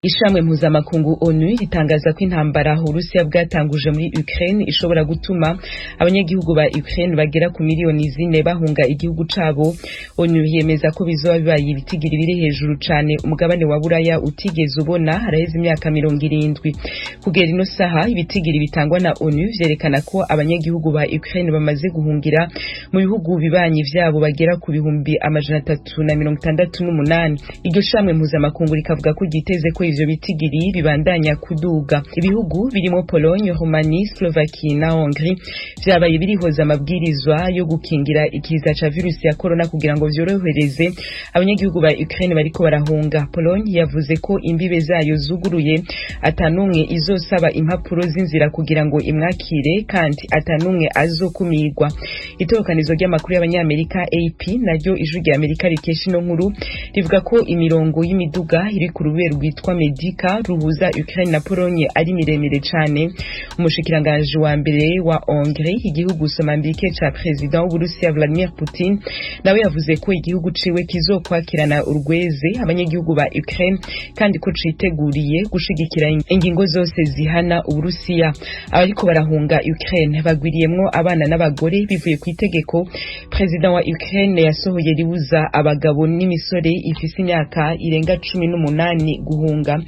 Ishamwe mpuzamakungu ONU ritangaza ko intambara Uburusiya bwatanguje muri Ukraine ishobora gutuma abanyagihugu ba Ukraine bagera ku miliyoni 4 bahunga igihugu cabo. ONU yemeza ko bizoba bibaye ibitigiri biri hejuru cane umugabane wa Buraya utigeze ubona haraheze imyaka 70. Kugera ino saha, ibitigiri bitangwa na ONU vyerekana ko abanyagihugu ba Ukraine bamaze guhungira mu bihugu bibanyi vyabo bagera ku 368,000. Iryo shamwe mpuzamakungu rikavuga ko ryiteze ko ivyo bitigiri bibandanya kuduga. Ibihugu birimo Pologne, Romanie, Slovaquie na Hongrie vyabaye birihoza amabwirizwa yo gukingira ikiza ca virusi ya corona kugira ngo vyorohereze abanyagihugu ba Ukraine bariko barahunga. Pologne yavuze ko imbibe zayo zuguruye, atanumwe izosaba impapuro z'inzira kugira ngo imwakire, kandi atanumwe azokumirwa. Itorokanizo ry'amakuru y'Abanyamerika AP, naryo Ijwi rya Amerika rikesha ino nkuru, rivuga ko imirongo y'imiduga iri ku rubero rwitwa Medica ruhuza Ukraine na Pologne ari miremire cane. Umushikiranganji wa mbere wa Hongrie, igihugu somambike ca president w'Uburusiya Vladimir Putin, nawe yavuze ko igihugu ciwe kizokwakirana urweze abanyagihugu ba Ukraine, kandi ko citeguriye gushigikira ingingo zose zihana Uburusiya. Abariko barahunga Ukraine bagwiriyemwo abana n'abagore, bivuye ku itegeko president wa Ukraine yasohoye ribuza abagabo n'imisore ifise imyaka irenga 18 guhunga.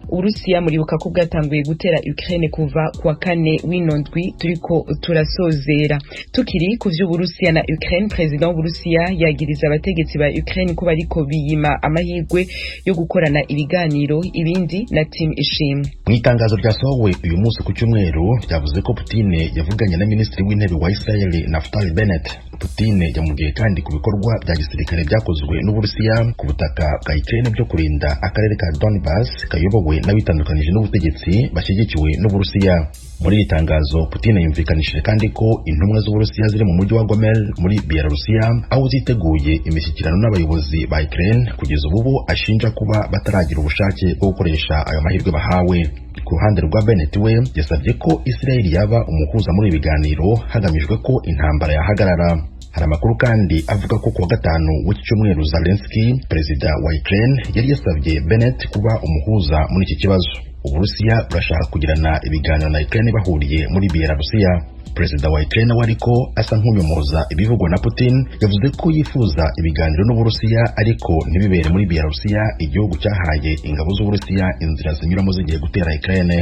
Uburusiya muribuka ko bwatanguye gutera Ukraine kuva kuwa kane w'ino ndwi turiko turasozera. Tukiri ku vy'Uburusiya na Ukraine, president w'Uburusiya yagiriza abategetsi ba Ukraine ko bariko biyima amahirwe yo gukorana ibiganiro. Ibindi na Team Ishimwe. Mu itangazo ryasohowe uyu munsi ku cyumweru, ryavuze ko Putin yavuganye na minisitiri w'intebe wa Israel Naftali Bennett. Putin yamubwiye kandi ku bikorwa bya gisirikare byakozwe n'Uburusiya ku butaka bwa Ukraine byo kurinda akarere ka Donbass kayobowe n'abitandukanije n'ubutegetsi bashyigikiwe n'Uburusiya. Muri iri tangazo, Putin yumvikanishije kandi ko intumwa z'Uburusiya ziri mu mujyi wa Gomel muri Belarusiya, aho ziteguye imishyikirano n'abayobozi ba Ukraine kugeza ubu bo ashinja kuba bataragira ubushake bwo gukoresha ayo mahirwe bahawe. Ku ruhande rwa Bennett, we yasabye ko Israel yaba umuhuza muri ibi biganiro hagamijwe ko intambara yahagarara. Hari amakuru kandi avuga ko kuwa gatanu w'iki cyumweru Zelensky, perezida wa Ukraine, yari yasabye Bennett kuba umuhuza muri iki kibazo. Uburusiya burashaka kugirana ibiganiro na Ukraine bahuriye muri Belarusiya. Perezida wa Ukraine we ariko asa nk'unyomoza ibivugwa na Putin. Yavuze ko yifuza ibiganiro n'Uburusiya, ariko ntibibere muri Belarusiya, igihugu cyahaye ingabo z'Uburusiya inzira zinyuramo zigiye gutera Ukraine.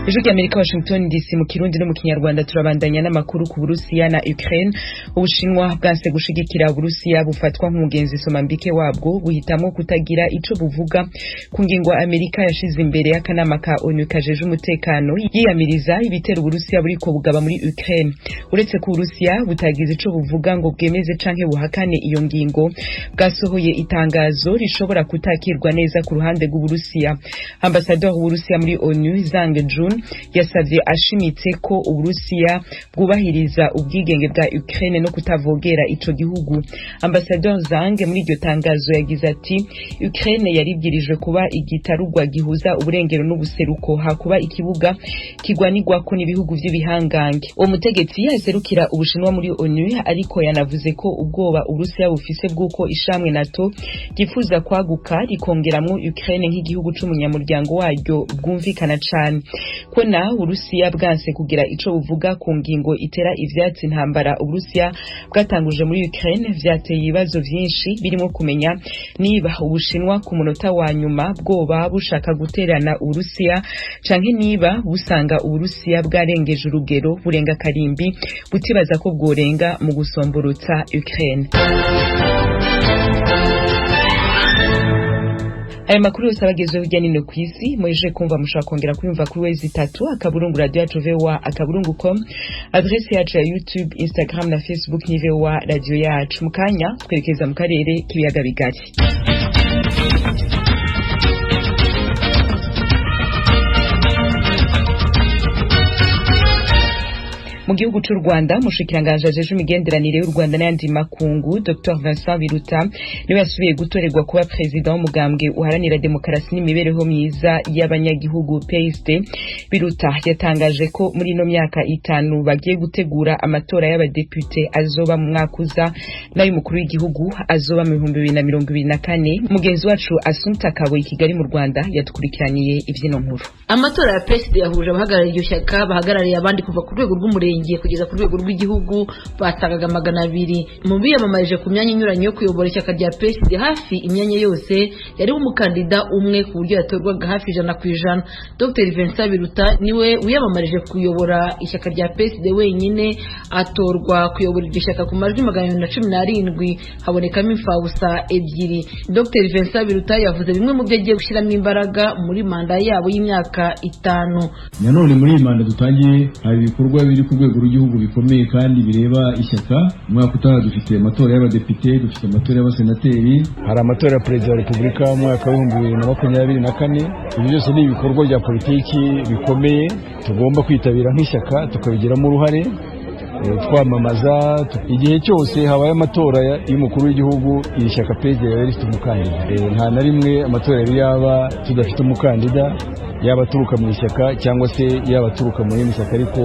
Ijwi ry'Amerika, Washington DC, mu Kirundi no mu Kinyarwanda. Turabandanya n'amakuru ku Burusiya na Ukraine. Ubushinwa bwanse gushigikira Uburusiya bufatwa nk'umugenzi somambike wabwo, buhitamo kutagira ico buvuga ku ngingo Amerika yashize imbere y'akanama ka ONU kajeje umutekano yiyamiriza ibitero Uburusiya buriko bugaba muri Ukraine. Uretse ko Uburusiya butagize ico buvuga ngo bwemeze canke buhakane iyo ngingo, bwasohoye itangazo rishobora kutakirwa neza ku ruhande rw'Uburusiya. Ambasaderi w'Uburusiya muri ONU, Zhang Jun, yasavye ashimitse ko Uburusiya bwubahiriza ubwigenge bwa Ukraine no kutavogera ico gihugu. Ambassadeur Zhang muri iryo tangazo yagize ati: "Ukraine yaribwirijwe kuba igitarugwa gihuza uburengero n'ubuseruko, hakuba ikibuga kigwanirwako n'ibihugu vy'ibihangange." Uwo mutegetsi yaserukira Ubushinwa muri ONU ariko yanavuze ko ubwoba Uburusiya bufise bw'uko ishamwe NATO ryifuza kwaguka rikongeramwo Ukraine nk'igihugu c'umunyamuryango waryo bwumvikana cane. Ko na Uburusiya bwanse kugira ico buvuga ku ngingo itera ivyatsi intambara Uburusiya bwatanguje muri Ukraine, vyateye ibibazo vyinshi, birimo kumenya niba Ubushinwa ku munota wa nyuma bwoba bushaka guterana Uburusiya, canke niba busanga Uburusiya bwarengeje urugero, burenga karimbi butibaza ko bworenga mu gusomborotsa Ukraine. Aya makuru yose abagezeho hirya nino ku isi mweje kumva, mushobora kongera kuyumva kuri www.radioyacuvoa.com. Adresse yacu ya YouTube, Instagram na Facebook ni VOA Radio Yacu. Mu kanya twerekeza mu karere k'ibiyaga bigari. Mu gihugu c'u Rwanda, umushikiranganje ajejwe imigenderanire y'u Rwanda n'ayandi makungu, Dr Vincent Biruta, niwe yasubiye gutorerwa kuba perezida w'umugambwe uharanira demokarasi n'imibereho myiza y'abanyagihugu, PSD. Biruta yatangaje ko muri ino myaka 5 bagiye gutegura amatora y'abadepute azoba mu mwaka uza n'ay'umukuru w'igihugu azoba mu 2024. Mugenzi wacu Assumpta Kaboyi, Kigali mu Rwanda, yadukurikiraniye ivyino nkuru. Amatora ya PSD yahuje abahagarariye iryo shyaka, bahagarariye abandi kuva ku rwego rw'umurenge kugeza ku rwego rw'igihugu, batangaga 200 mu biyamamarije ku myanya inyuranye yo kuyobora ishyaka rya PSD. Hafi imyanya yose yariho umukandida umwe, ku buryo yatorwaga hafi 100%. Dr Vincent Biruta niwe wiyamamarije kuyobora ishyaka rya PSD wenyine, atorwa kuyobora iryo shyaka ku majwi 217, habonekamo imfabusa 2. Dr Vincent Biruta yavuze bimwe mu byo agiye gushyiramo imbaraga muri manda yabo y'imyaka 5. Nanone muri iyi manda dutangiye hari ibikorwa biri ku rwego rw'igihugu bikomeye kandi bireba ishyaka. Umwaka utaha dufite amatora y'abadepite, dufite amatora y'abasenateri, hari amatora ya perezida wa repubulika mu mwaka wa 2024. Ibi byose ni ibikorwa bya politiki bikomeye tugomba kwitabira nk'ishyaka, tukabigiramo uruhare twamamaza. Igihe cyose habaye amatora y'umukuru w'igihugu, iri shyaka PSD yari rifite umukandida. Nta na rimwe amatora yari yaba tudafite umukandida, yaba aturuka mu ishyaka cyangwa se yaba aturuka mu rindi shyaka, ariko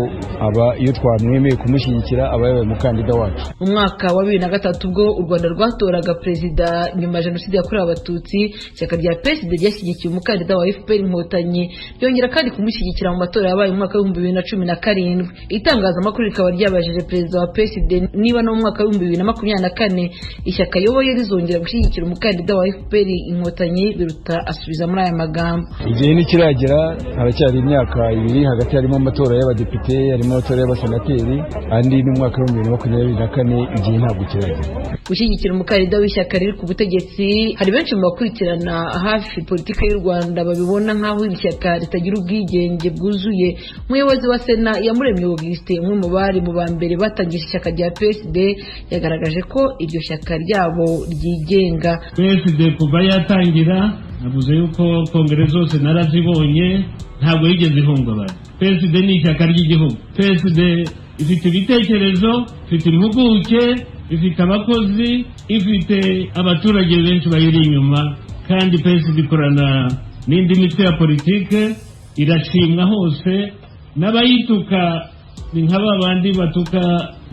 aba iyo twamwemeye kumushyigikira aba yabaye umukandida wacu. Mu mwaka wa 2003, ubwo u Rwanda rwatoraga perezida nyuma ya jenoside yakorewe Abatutsi, ishyaka rya PSD ryashyigikiye umukandida wa FPR Inkotanyi, ryongera kandi kumushyigikira mu matora yabaye mu mwaka wa 2017. Itangazamakuru rikaba ryabajije perezida wa PSD niba no mu mwaka wa 2024 ishyaka ayoboye rizongera gushyigikira umukandida wa FPR Inkotanyi. Biruta asubiza muri aya magambo: Igihe ntikiragera, haracyari imyaka 2 hagati, harimo amatora y'abadepite, harimo amatora y'abasenateri, andi ni mu mwaka wa 2024. Igihe ntabwo kiragera. Gushyigikira umukandida w'ishyaka riri ku butegetsi, hari benshi mu bakurikirana hafi politiki y'u Rwanda babibona nk'aho iri shyaka ritagira ubwigenge bwuzuye. Umuyobozi wa Sena, Iyamuremye Augustin, umwe mu bari mu ba mbere batangije ishyaka rya PSD, yagaragaje ko iryo shyaka ryabo ryigenga. PSD kuva yatangira, navuze yuko kongere zose narazibonye, ntabwo yigeze ihungabana. PSD ni ishyaka ry'igihugu. PSD ifite ibitekerezo, ifite impuguke, ifite abakozi, ifite abaturage benshi bayiri inyuma, kandi PSD ikorana n'indi mitwe ya politike, irashimwa hose. N'abayituka ni nka ba bandi batuka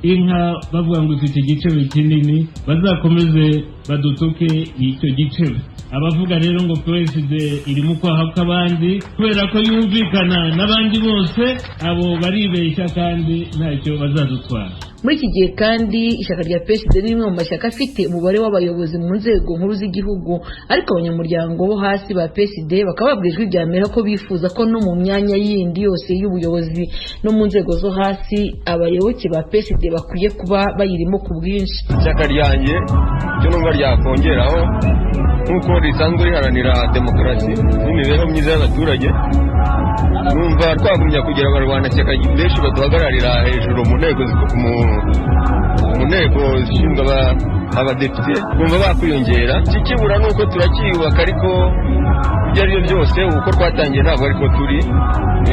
inka bavuga ngo ifite igicebe kinini, bazakomeze badutuke icyo gicebe. Abavuga rero ngo PSD iri mu kwaha kw'abandi kubera ko yumvikana n'abandi bose, abo baribeshya kandi ntacyo bazadutwara. Muri iki gihe kandi ishyaka rya PSD ni rimwe mu mashyaka afite umubare w'abayobozi mu nzego nkuru z'igihugu, ariko abanyamuryango bo hasi ba PSD bakaba babwira Ijwi rya Amerika ko bifuza ko no mu myanya yindi yose y'ubuyobozi no mu nzego zo hasi abayoboke ba PSD bakwiye kuba bayirimo ku bwinshi. Ishyaka ryanjye icyo numva ryakongeraho, nk'uko risanzwe riharanira demokarasi n'imibereho myiza y'abaturage, numva twagumya kugira abarwanashyaka benshi baduhagararira hejuru mu nteko zishinzwe abadepite, bumva bakwiyongera. Ikibura ni uko turacyiyubaka, ariko ibyo ari byo byose uko twatangiye ntabwo ariko turi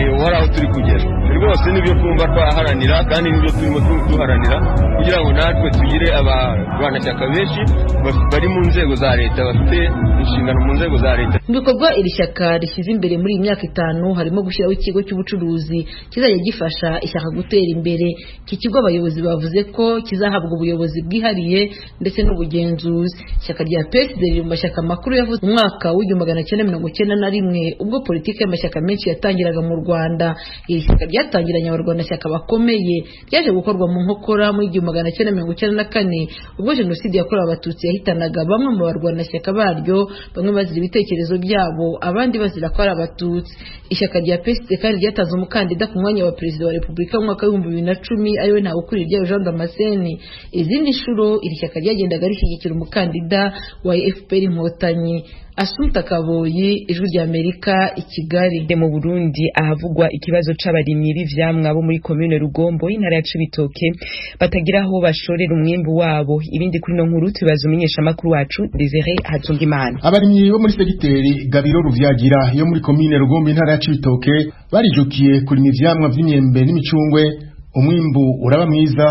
ubu, hari aho turi kugera rwose. Nibyo twumva twaharanira kandi nibyo turimo duharanira kugira ngo natwe tugire abarwanashyaka benshi bari mu nzego za leta, bafite inshingano mu nzego za leta. Mu bikorwa iri shyaka rishyize imbere muri iyi myaka 5 harimo gushyiraho ikigo cy'ubucuruzi kizajya gifasha ishyaka gutera imbere. Iki kigo abayobozi bavuze ko kizahabwa ubuyobozi bwihariye ndetse n'ubugenzuzi. Ishyaka rya PSD riri mu mashyaka makuru yavuze mu mwaka wa 1991, ubwo politiki y'amashyaka menshi yatangiraga mu Rwanda. Iri shyaka ryatangiranye abarwanashyaka bakomeye, ryaje gukorwa mu nkokora muri 1994, ubwo jenoside yakorewe Abatutsi yahitanaga bamwe mu barwanashyaka baryo, bamwe bazira ibitekerezo byabo, abandi bazira ko ari Abatutsi. Ishyaka rya PSD kandi ryatanze umukandida ku mwanya wa perezida wa repubulika mu mwaka wa 2010, ariwe Ntawukuriryayo Jean Damascene. Izindi nshuro iri shyaka ryagendaga rishyigikira umukandida wa FPR Inkotanyi. Assumpta Kaboyi, Ijwi rya Amerika, i Kigali. Mu Burundi, ahavugwa ikibazo c'abarimyi b'ivyamwa bo muri commune Rugombo, intara ya Cibitoke, batagira aho bashorera umwimbu wabo. Ibindi kuri no nkuru tubaza umenyesha makuru wacu Desire Hatungimana. Abarimyi bo muri segiteri Gabiro Ruvyagira yo muri commune Rugombo, intara ya Cibitoke, barijukiye kurima ivyamwa vy'imyembe n'imicungwe. Umwimbu uraba mwiza,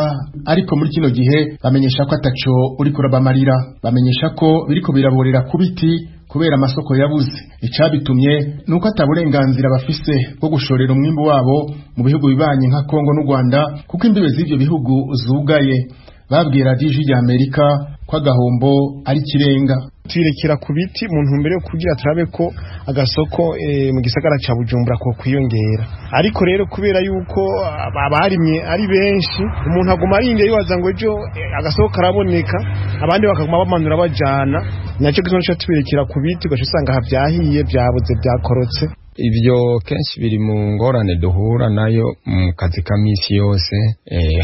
ariko muri kino gihe bamenyesha ko ataco uri kurabamarira. Bamenyesha ko biriko biraborera ku biti kubera amasoko yabuze. Icabitumye nuko ataburenganzira bafise bwo gushorera umwimbu wabo mu bihugu bibanye nka Kongo n'u Rwanda, kuko imbibe z'ivyo bihugu zugaye. Babwira Ijwi rya Amerika ko agahombo ari kirenga. Tuyirekera ku biti mu ntumbero yo kugira turabe ko agasoko mu gisagara ca Bujumbura ko kwiyongera, ariko rero kubera yuko abarimye ari benshi, umuntu aguma arindiye yibaza ngo ejo agasoko karaboneka, abandi bakaguma bamanura bajana. Nacyo gituma tuca tubirekera ku biti, ugaca usanga aha vyahiye, vyabuze, vyakorotse. Ibyo kenshi biri mu ngorane duhura nayo mu kazi ka misi yose.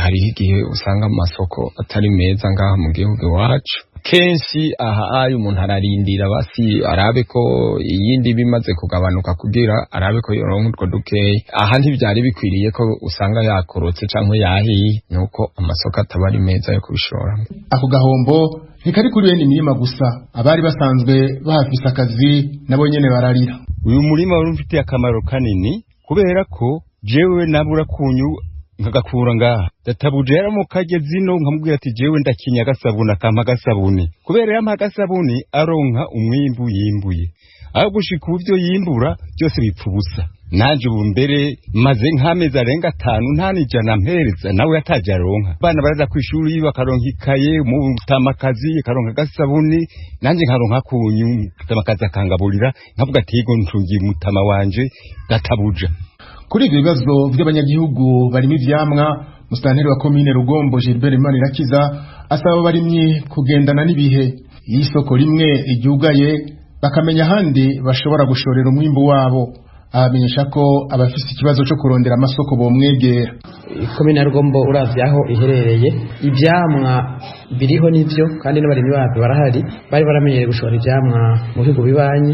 Hariho igihe usanga amasoko atari meza ngaha mu gihugu iwacu. Kenshi aha ayo umuntu ararindira basi arabe ko iyindi bimaze kugabanuka kugira arabe ko yoronka utwo dukeyi. Aha ntivyari bikwiriye ko usanga yakorotse canke yahiye, nuko amasoko ataba ari meza yo kubishoramo. Ako gahombo ntikari kuri bene imirima gusa, abari basanzwe bahafise akazi nabo nyene bararira. Uyu murima wari umfitiye akamaro kanini kubera ko jewe nabura kunyu nkagakura ngaha. Databuje yaramukaje zino nkamubwira ati jewe ndakinya agasabuni, akampa agasabuni. Kubera yampa agasabuni aronka umwimbu yimbuye, aho gushika ubu vyo yimbura byose bipfa ubusa. Nanje ubu mbere maze nk'amezi arenga 5 nta n'ijana mpereza, nawe ataje aronka. Abana baraza kw'ishuri bakaronka ikaye, umutamakazi akaronka agasabuni, nanje nkaronka kunyu, umutamakazi akangaburira, nkavuga ati yego ntungiye umutama wanje databuja. Kuri ibyo bibazo by'abanyagihugu barimo ivyamwa, musitanteri wa komine Rugombo Gilbert Manirakiza asaba abarimyi kugendana n'ibihe. Iyo isoko rimwe iryugaye bakamenya ahandi bashobora gushorera umwimbu wabo. Abamenyesha ko abafise ikibazo cyo kurondera amasoko bomwegera. Komine ya Rugombo uravye aho iherereye, ivyamwa biriho nivyo, kandi n'abarimyi bavyo barahari. Bari baramenyereye gushora ivyamwa mu bihugu bibanyi,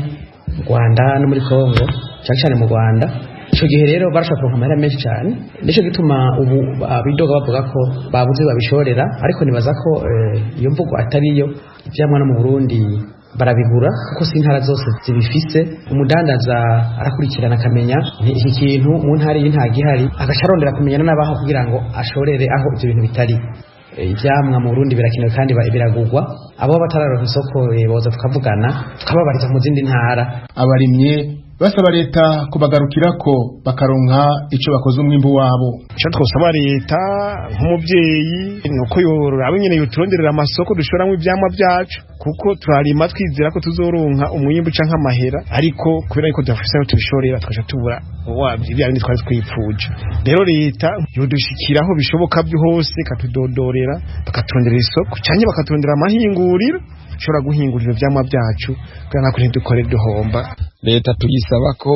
mu Rwanda no muri Kongo, cyane cyane mu Rwanda. Ico gihe rero barashobora kuronka amahera menshi cyane, nico gituma ubu abidoga bavuga ko babuze babishorera, ariko nibaza ko iyo mvugo atariyo. Ivyamwa no mu Burundi barabigura kuko si intara zose zibifise. Umudandaza arakurikirana akamenya iki kintu mu ntara iyi nta gihari, agaca arondera kumenyana n'abaho kugira ngo ashorere aho ivyo bintu bitari. Ivyamwa mu Burundi birakenewe kandi biragurwa. Abo batararonka isoko boza tukavugana, tukababariza mu zindi ntara. Abarimyi basaba leta kubagarukirako bakaronka ico bakoze umwimbu wabo. Ico twosaba leta nk'umuvyeyi nuko yorora nyene yoturonderera amasoko dushoramwo ivyamwa vyacu, kuko turarima twizera ko tuzoronka umwimbu canke amahera, ariko kubera yuko tudafise aho tubishorera tukaca tubura ibya bindi twari twipfuje. Rero leta yodushikiraho bishoboka hose, ikatudodorera, bakaturondera isoko canke bakaturondera amahinguriro dushobora guhingurira ivyamwa vyacu kugira ngo ntidukore duhomba. Leta tuyisaba ko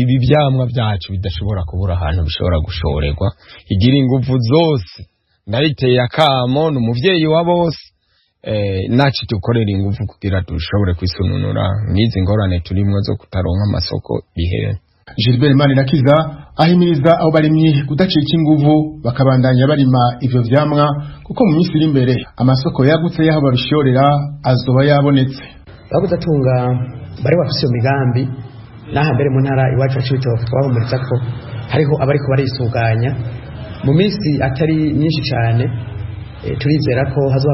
ibi vyamwa vyacu bidashobora kubura ahantu bishobora gushorerwa, igira inguvu zose. Ndariteye akamo, ni umuvyeyi wa bose, naci dukorera inguvu kugira dushobore kwisununura n'izi ngorane turimwo zo kutaronka amasoko bihere. Gilbert Manirakiza ahimiriza abo barimyi kudacika inguvu, bakabandanya barima ivyo vyamwa, kuko mu minsi iri imbere amasoko yagutse y'aho babishorera azoba yabonetse. Babuze atunga bari bafise iyo migambi n'aha mbere mu ntara iwacu Cibitoke twabahumuriza ko hariho abariko barisuganya mu minsi atari myinshi cane. Turizera ko hazoba